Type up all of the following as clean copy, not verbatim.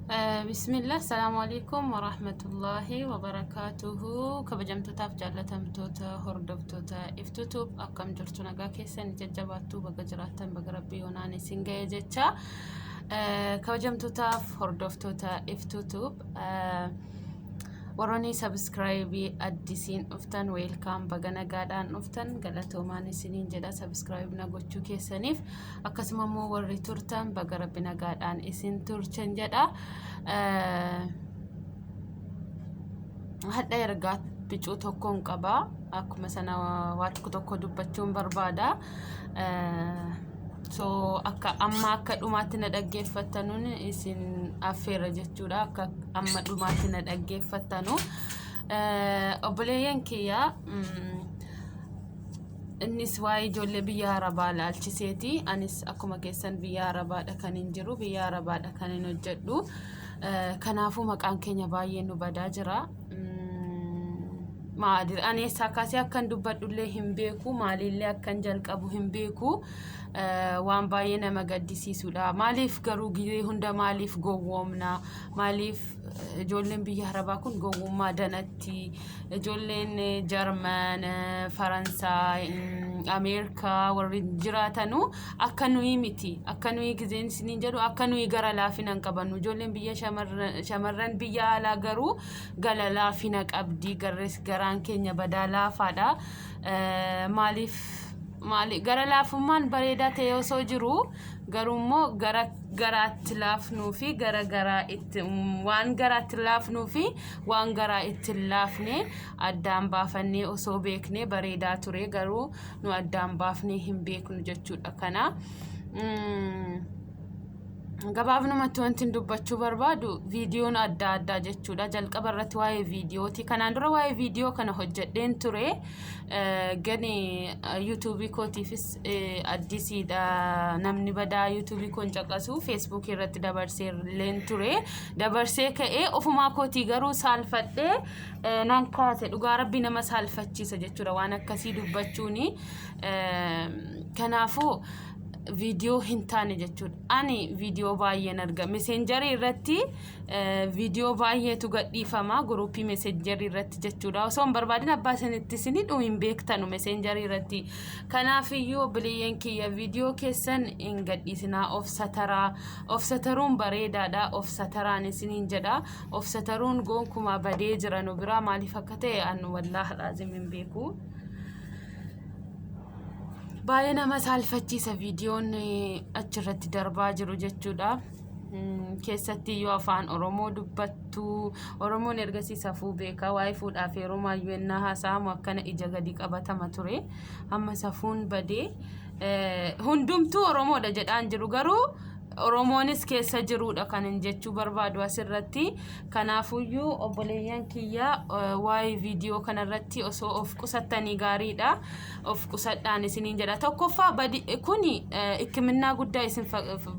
Bismillah, salaamu alaikum warahmatullahi wabarakaatuhu. Kabajamtootaaf jaallatamtoota hordoftoota Iftutuub, akkam jirtu? Nagaa keessan? Jajjabaattuu? Baga jiraattan, baga rabbii yoonaan isin ga'e jecha. Kabajamtootaaf hordoftoota Iftutuub, warroonni subscribe addisiin dhuftan, welcome, baga nagaadhaan dhuftan, galatoomaan isiniin jedha subscribe na gochuu keessaniif. Akkasuma immoo warri turtan, baga rabbi nagaadhaan isin turchan jedha. Hadha ergaa bicuu tokkoon qaba. Akkuma sana waa tokko tokko dubbachuun barbaada. So akka amma akka dhumaatti na dhaggeeffattanuun isin affeera jechuudha. Akka amma dhumaatti na dhaggeeffattanu. Obboleeyyan kiyya, innis waa'ee ijoollee biyya Arabaa laalchiseeti. Anis akkuma keessan biyya Arabaadha kan hin jiru, biyya Arabaadha kan hin hojjedhu. Kanaafuu maqaan keenya baay'ee nu badaa jira. Maali, ani eessaa kaasee akkan dubbadhullee hin beeku, maaliillee akkan jalqabu hin beeku. Waan baay'ee nama gaddisiisudha. Maaliif garuu gizee hunda maaliif gowwoomna? Maaliif ijoolleen biyya Arabaa kun gowwummaa danatti? Ijoolleen Jarman, Faransaay, Ameerikaa warri jiraatanu akka nuyi miti. Akka nuyi gizeen isiniin jedhu, akka nuyi gara laafina hin qabannu. Ijoolleen biyya shamarran biyya alaa garuu gala laafina qabdi. Garaan keenya badaa laafaadha. Maaliif maali gara laafummaan bareedaa ta'e osoo jiru, garuu immoo gara garaatti laafnuu fi gara garaa itti waan garaatti laafnuu fi waan garaa itti hin laafne addaan baafannee osoo beeknee bareedaa ture, garuu nu addaan baafnee hin beeknu jechuudha kana. Gabaabnumatti wanti dubbachuu barbaadu viidiyoon adda addaa jechuudha. Jalqaba irratti waa'ee viidiyooti. Kanaan dura waa'ee viidiyoo kana hojjedheen ture. Gani yuutuubii kootiifis addisiidha. Namni badaa yuutuubii koon caqasu feesbuukii irratti dabarsee illeen ture. Dabarsee ka'ee ofumaa kootii garuu saalfadhee nan kaase. Dhugaa rabbi nama saalfachiisa jechuudha waan akkasii dubbachuuni. Kanaafuu viidiyoo hin taane jechuudha. Ani viidiyoo baay'een arga. Meseenjarii irratti viidiyoo baay'eetu gadhiifama, guruupii meseenjarii irratti jechuudha. Osoo hin barbaadin abbaa isinitti isin hidhu hin beektanu meseenjarii irratti. Kanaafiyyuu obboleeyyan kiyya, viidiyoo keessan hin gadhiisinaa, of sataraa. Of sataruun bareedaadha. Of sataraan isiniin jedha. Of sataruun gonkumaa badee jira nu biraa, maaliif akka ta'e an wallaah laazim hin beeku. Baay'ee nama saalfachiisa viidiyoon achirratti darbaa jiru jechuudha. Keessatti iyyuu afaan Oromoo dubbattu. Oromoon ergasii safuu beeka. Waa'ee fuudhaaf heerumaayyuu ennaa haasa'amu akkana ija gadi qabatama ture. Amma safuun badee. Hundumtuu Oromoodha jedhaan jiru, garuu Oromoonis keessa jiruudha kan hin jechuu barbaadu asirratti. Kanaafuyyuu obboleeyyan kiyya, waa'ee viidiyoo kanarratti osoo of qusattanii gaariidha. Of qusadhaan isiniin jedha. Tokkoffaa badi kuni hikiminnaa guddaa isin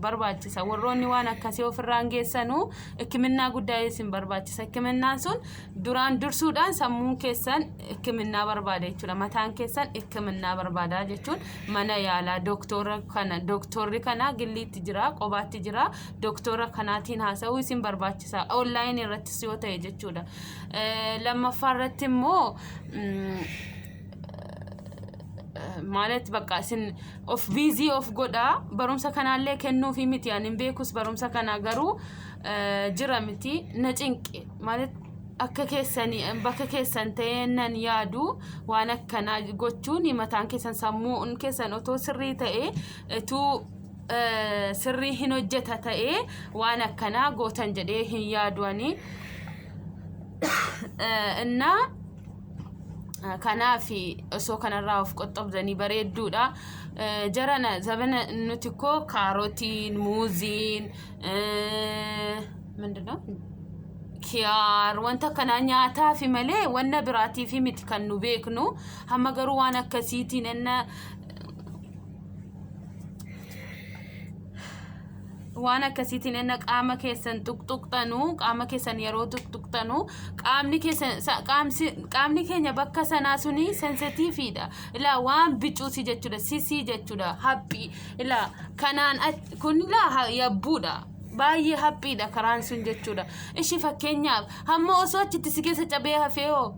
barbaachisa. Warroonni waan akkasii ofirraan geessanuu hikiminnaa guddaa isin barbaachisa. Hikiminnaan sun duraan dursuudhaan sammuun keessan hikiminnaa barbaada jechuudha. Mataan keessan hikiminnaa barbaada jechuun mana yaalaa doktora kana, doktorri kana gilliitti jira, qobaatti jira, doktora kanaatiin haasa'uu isin barbaachisa. Onlaayinii irrattis yoo ta'e jechuudha. Lammaffaa irratti immoo ማለት bakka isin of busy of godhaa, barumsa kanaallee kennuufi miti, ani hin beekus barumsa kana, garuu jira miti na cinqe ማለት akka keessanii bakka keessan ta'ee nan yaadu, waan akkanaa gochuun mataan keessan sammuun keessan otoo sirrii ta'ee, utuu sirrii hin hojjeta ta'ee, waan akkanaa gootan jedhee hin yaadu ani. Innaa kanaaf osoo kanarraa of qoxxobdanii bareedduudha. Jarana zabana nuti koo kaarotiin, muuziin, ምንድን ነው kiyaar, wanta akkanaa nyaataafi malee wanna biraatiifi miti kan nu beeknu. Hamma garuu waan akkasiitiin enna waan akkasiitiin enna qaama keessan tuqtuqxanu, qaama keessan yeroo tuqtuqxanu, qaamni keessan qaamni keenya bakka sanaa suni sensitiifiidha. Ilaa, waan bicuusi jechuudha, sisii jechuudha, haphii. Ilaa, kanaan kun ilaa yabbuudha. Baay'ee haphiidha karaan sun jechuudha. Ishi fakkeenyaaf hamma osoo achitti si keessa cabee hafee hoo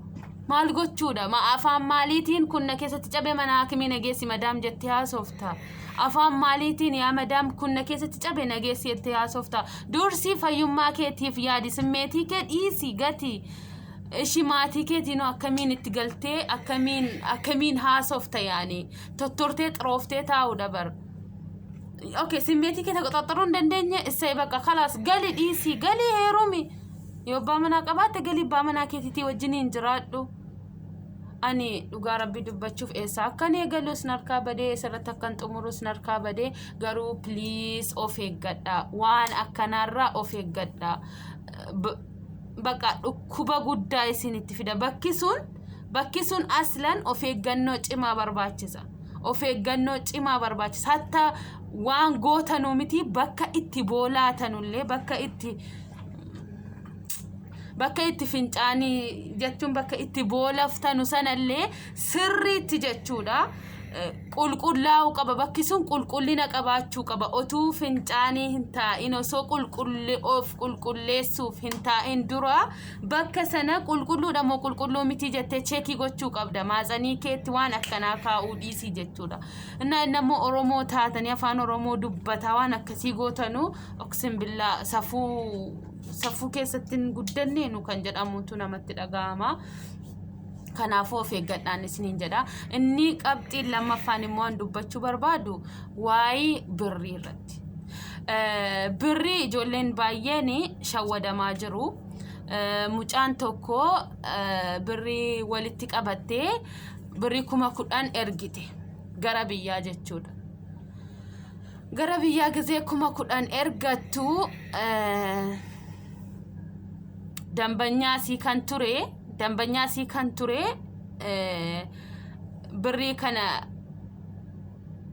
maal gochuudha? Ma afaan maaliitiin kun na keessatti cabee mana hakimii na geessi madaam jettee haasofta? Afaan maaliitiin yaa madaam kun na keessatti cabe na geessi jettee haasofta? Dursii fayyummaa keetiif yaadi, simmeetii kee dhiisi gati. Ishi maatii keetiinoo akkamiin itti galtee akkamiin akkamiin haasofta yaani tottortee xirooftee taa'uudha bar. Okay, simmeetii kee qoxaxaruu hin dandeenye issee bakka kalaas gali dhiisii gali heerumi. Yoo abbaa manaa qabaatte gali abbaa manaa keetiitii wajjiniin jiraadhu. Ani dhugaa rabbii dubbachuuf eessa akkan eegalus narkaa badee eessarratti akkan xumurus narkaa badee, garuu please of eeggadha, waan akkanaarraa of eeggadha. Bakka dhukkuba guddaa isinitti fida bakki sun. Bakki sun aslan of eeggannoo cimaa barbaachisa, of eeggannoo cimaa barbaachisa. Hatta waan gootanuu miti, bakka itti boolaatanullee, bakka itti fincaanii jechuun bakka itti boolaftanu sanallee sirriitti jechuudha. Qulqullaa'uu qaba bakki sun, qulqullina qabaachuu qaba. Otuu fincaanii hin taa'in, osoo qulqulli of qulqulleessuuf hin taa'in dura bakka sana qulqulluudha moo qulqulluu miti jettee check gochuu qabda. Maatsanii keetti waan akkanaa kaa'uu dhiisii jechuudha. Nama Oromoo taatanii afaan Oromoo dubbataa waan akkasii gootanuu oksin billaa, safuu safuu keessatti hin guddanneenu kan jedhamutu namatti dhaga'ama. Kanaafuu of eeggadhaan isiniin jedha. Inni qabxiin lammaffaan immoo an dubbachuu barbaadu waa'ee birrii irratti. Birrii ijoolleen baay'een shawwadamaa jiru. Mucaan tokko birrii walitti qabattee birrii 10,000 ergite gara biyyaa jechuudha. Gara biyyaa gizee 10,000 ergattu dambanyaa sii kan ture birrii kana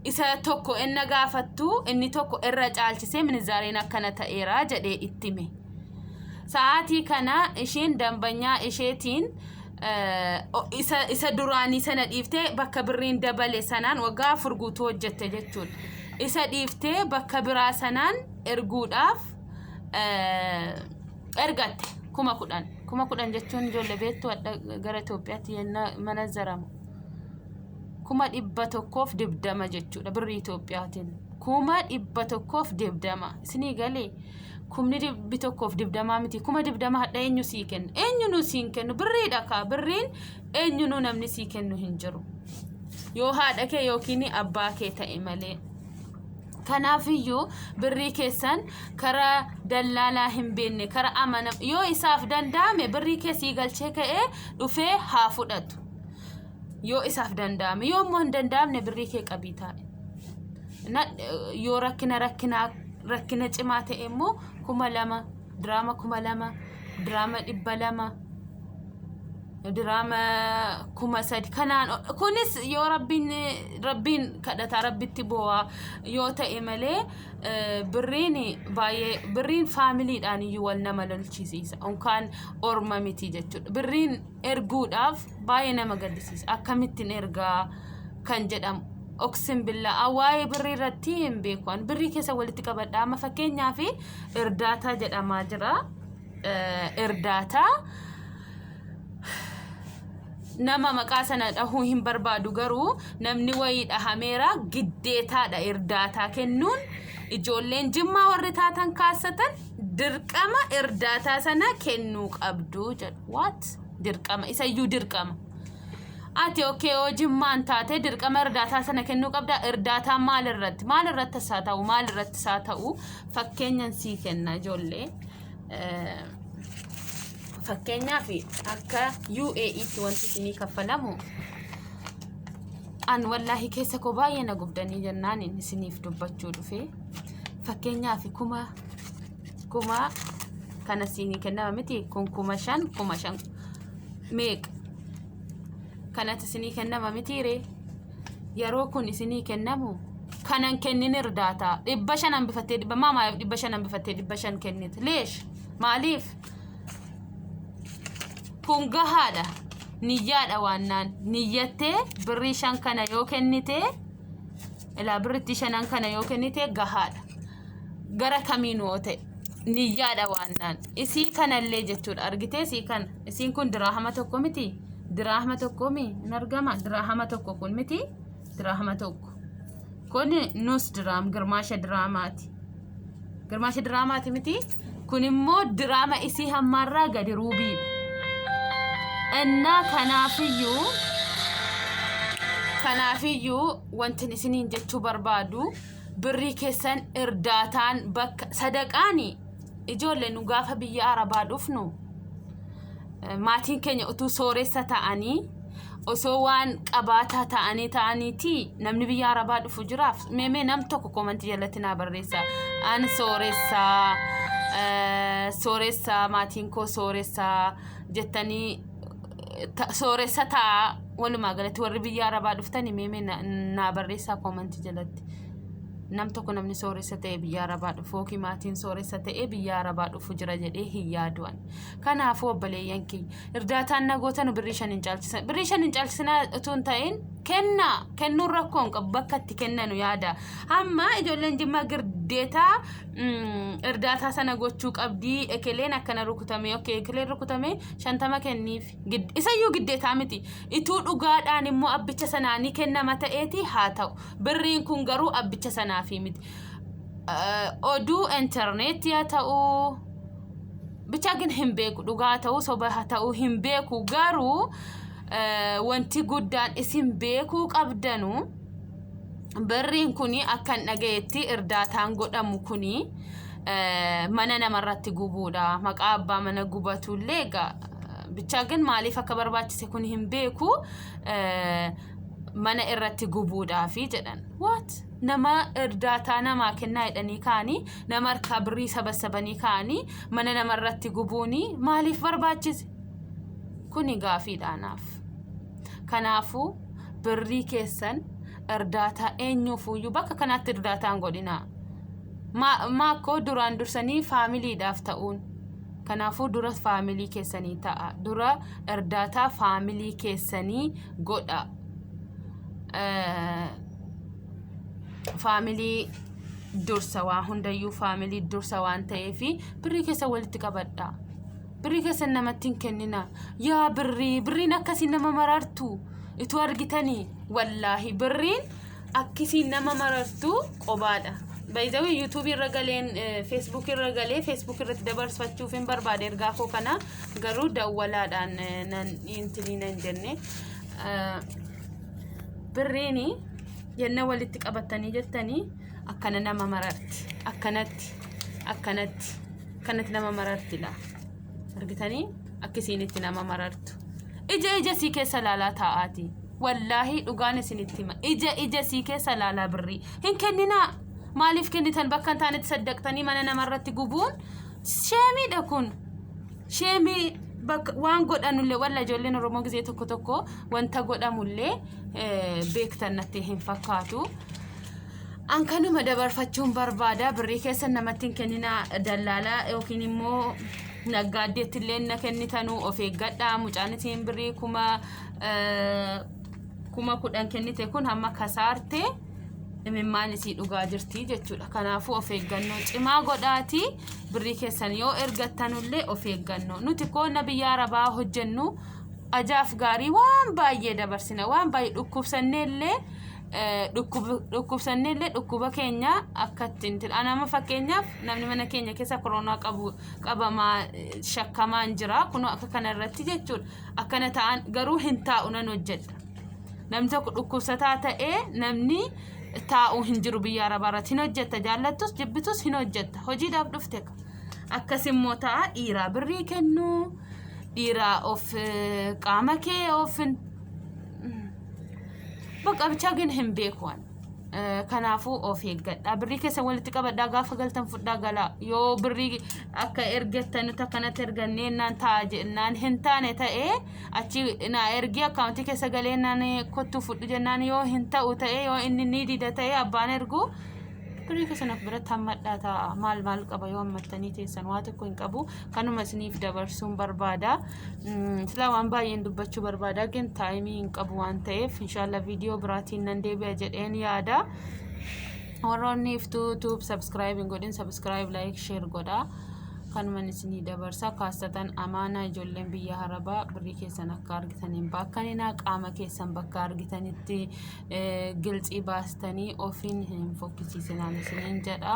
isa tokko inna gaafattu inni tokko irra caalchisee minizaariin akkana ta'eera jedhee itti hime. Sa'aatii kana isheen dambanyaa isheetiin isa duraanii sana dhiiftee bakka birriin dabale sanaan waggaa 4 guutuu hojjette jechuudha. Isa dhiiftee bakka biraa sanaan erguudhaaf ergatte 10,000. 10,000 jechuun ijoollee beektu gara Itoophiyaatti yenna manazzaramu 120,000 jechuudha birrii Itoophiyaatiin. 120,000 isinii galee? 120,000 miti, 20,000 hadha eenyu sii kennu? Eenyu nu siin kennu? Birriidha kaa, birriin eenyu nu namni sii kennu hin jiru. Yoo haadha kee yookiin abbaa kee ta'e malee. Kanaafiyyuu birrii keessan karaa dallaalaa hin beekne, karaa amanam, yoo isaaf danda'ame birrii kee sii galchee ka'ee dhufee haa fudhatu. Yoo isaaf danda'ame, yoo immoo hin danda'amne birrii kee qabii taa'e. Yoo rakkina cimaa ta'e immoo 2,000 diraama, 2,000 diraama, 200 diraama, 3,000 kanaan kunis yoo rabbiin kadhataa rabbitti bu'aa yoo ta'e malee birriin baay'ee, birriin faamiliidhaan iyyuu wal nama lolchisiisa, yookaan orma miti jechuudha. Birriin erguudhaaf baay'ee nama gaddisiisa, akkamittiin ergaa kan jedhamu. Oksin billaa, waa'ee birrii irratti hin beeku. Birrii keessa walitti qabadha. Amma fakkeenyaaf irdaataa jedhamaa jira. Irdaataa nama maqaa sana dhahuu hin barbaadu, garuu namni wayii dhahameera. Giddeetaadha irdaataa kennuun. Ijoolleen Jimmaa warri taatan kaasatan dirqama irdaataa sana kennuu qabdu jedhu. What? Dirqama isayyuu dirqama. Ati okay, yoo Jimmaan taate dirqama irdaataa sana kennuu qabda. Irdaataa maal irratti, maal irratti isaa ta'u, maal irratti isaa ta'u? Fakkeenyan sii kenna ijoollee. Fakkeenyaaf akka UAE'tti wanti isinii kaffalamu, an wallaahi keessa koo baay'ee na gubdanii jennaan isiniif dubbachuu dhufe. Fakkeenyaaf kuma kana isinii kennama miti? Kun 5,000, 5,000 meeqa kanatti isinii kennama mitiire? Yeroo kun isinii kennamu kanan kennin irdaataa 500 hambifattee dhibba maamaaf 500 hambifattee 500 kennite. Leesh, maaliif? Kun gahaadha, niyyaadha. Waannaan niyyattee birrii 5 kana yoo kennite, ilaa birritti shanan kana yoo kennite gahaadha, gara kamiinuu yoo ta'e. Niyyaadha waannaan. Isii kanallee jechuudha argitee isii kana. Isiin kun diraahama 1 miti. Diraahama 1 mi hin argama. Diraahama 1 kun miti. Diraahama 1. Kun nus diraam girmaasha diraamaati. Girmaasha diraamaati miti. Kun immoo diraama isii hammaarraa gadi ruubiidha. Innaa kanaafiyyuu wantin isiniin jechuu barbaadu birrii keessan irdaataan bakka sadaqaani ijoollee nu gaafa biyya arabaa dhufnu maatiin keenya utuu sooressa ta'anii osoo waan qabaataa ta'anii ta'aniiti namni biyya arabaa dhufu jiraaf meemee nam tokko koomantii jalatti naa barreessa an sooressaa sooressaa maatiin koo sooressaa jettanii sooressa ta'a walumaa galatti warri biyya arabaa dhuftanii meemee naa barreessaa koomantii jalatti. Nam tokko namni sooressa ta'e biyya arabaa dhufu yookiin maatiin sooressa ta'e biyya arabaa dhufu jira jedhee hin yaadu'an. Kanaafuu obboleeyyan kiyya irdaataan nagoota nu birrii 5 hin caalchisan. Birrii 5 hin caalchisinaa utuu hin ta'in kennaa kennuun rakkoo hin qabu bakka itti kennanu yaada. Amma ijoolleen jimmaa girdeetaa irdaataa sana gochuu qabdii ekeleen akkana rukutame okee ekeleen rukutame 50 kenniif. Isayyuu giddeetaa miti. Ituu dhugaadhaan immoo abbicha sanaa ni kennama ta'eeti haa ta'u. Birriin kun garuu abbicha sanaafi miti. Oduu intarneetii haa ta'u bichaa gin hin beeku dhugaa ta'uu soba haa ta'uu hin beeku garuu wanti guddaan isin beekuu qabdanu birriin kuni akkan dhagayetti irdaataan godhamu kuni mana namarratti gubuudha. Maqaa abbaa mana gubatullee egaa bichaa gin maaliif akka barbaachise kun hin beeku mana irratti gubuudhaafi jedhan. What? Nama irdaataa namaa kennaa jedhanii kaanii nama harkaa birrii sabassabanii kaanii mana namarratti gubuuni maaliif barbaachise? Kuni gaafiidha anaaf. Kanaafuu birrii keessan irdaataa eenyuufuyyuu bakka kanaatti irdaataa hin godhinaa. Maakkoo duraan dursanii faamiliidhaaf ta'uun. Kanaafuu dura faamilii keessanii ta'a. Dura irdaataa faamilii keessanii godha. Faamilii dursa waa hundayyuu faamilii dursa waan ta'eef birrii keessan walitti qabadha. Birrii keessan namatti hin kenninaa. Yaa birrii birriin akkasii nama marartu ituu argitanii wallaahi birriin akkisiin nama marartu qobaadha. Baay'ee yuutuubii irra galeen feesbuuk irra galee feesbuuk irratti dabarfachuuf hin barbaade ergaa koo kana garuu dawwalaadhaan nan intinii nan jenne. Birriin yenna walitti qabatanii jettanii akkana nama mararti. Akkanatti akkanatti akkanatti nama mararti laa. Argitanii akkisiin itti nama marartu. Ija ija sii keessa laalaa taa'aati. Wallaahi dhugaan isinitti hima. Ija ija sii keessa laalaa birrii. Hin kenninaa. Maaliif kennitan bakka hin taanetti saddaqtanii mana namarratti gubuun sheemiidha kun. Sheemii bakka waan godhanullee walla ijoolleen Oromoo gizee tokko tokko wanta godhamullee beektan natti hin fakkaatu. An kanuma dabarfachuun barbaada. Birrii keessan namatti hin kenninaa dallaalaa yookiin immoo naggaaddeetti illee na kennitanuu of eeggadhaa. Mucaan isiin birrii 10,000 kennite kun hamma kasaarte imimmaan isii dhugaa jirti jechuudha. Kanaafuu of eeggannoo cimaa godhaati. Birrii keessan yoo ergattanullee of eeggannoo. Nuti koonna biyya arabaa hojjennu ajaaf gaarii waan baay'ee dabarsina. Waan baay'ee dhukkubsanneellee dhukkubsanneellee dhukkuba keenya akka ittiin anama fakkeenyaaf namni mana keenya keessa koronaa qabu qabamaa shakkamaan jira. Kunoo akka kana irratti jechuudha. Akkana ta'an garuu hin taa'u nan hojjedha. Namni tokko dhukkubsataa ta'ee namni taa'u hin jiru biyya arabaa irratti hin hojjetta jaallattus jibbitus hin hojjetta hojiidhaaf dhufte akkas immoo ta'a dhiiraa birrii kennuu dhiiraa of qaama kee of bakka bichaa gin hin beeku ani. Kanaafuu of eeggadha. Birrii keessan walitti qabadhaa gaafa galtan fudhaa galaa. Yoo birrii akka ergattan nuti akkanatti ergannee naan ta'a jennaan hin taane ta'ee achi naa ergii akkaawuntii keessa galee naan kottuu fudhu jennaan yoo hin ta'u ta'ee yoo inni ni dida ta'ee abbaan ergu birrii keessan of biratti hammadhaa ta'a. Maal maal qaba yoo hammattanii teessan waa tokko hin qabu. Kanuma isiniif dabarsuun barbaada. Silaa waan baay'een dubbachuu barbaada gin taayimii hin qabu waan ta'eef inshallah viidiyoo biraatiin nan deebi'a jedheen yaada. Warroonni iftuu tube subscribe hin godhin subscribe like share godha. Kanuman isinii dabarsa kaassatan amaanaa ijoolleen biyya Arabaa birrii keessan akka argitaniin baakkaninaa qaama keessan bakka argitanitti gilxii baastanii ofiin hin fokkisiisinaan isiniin jedha.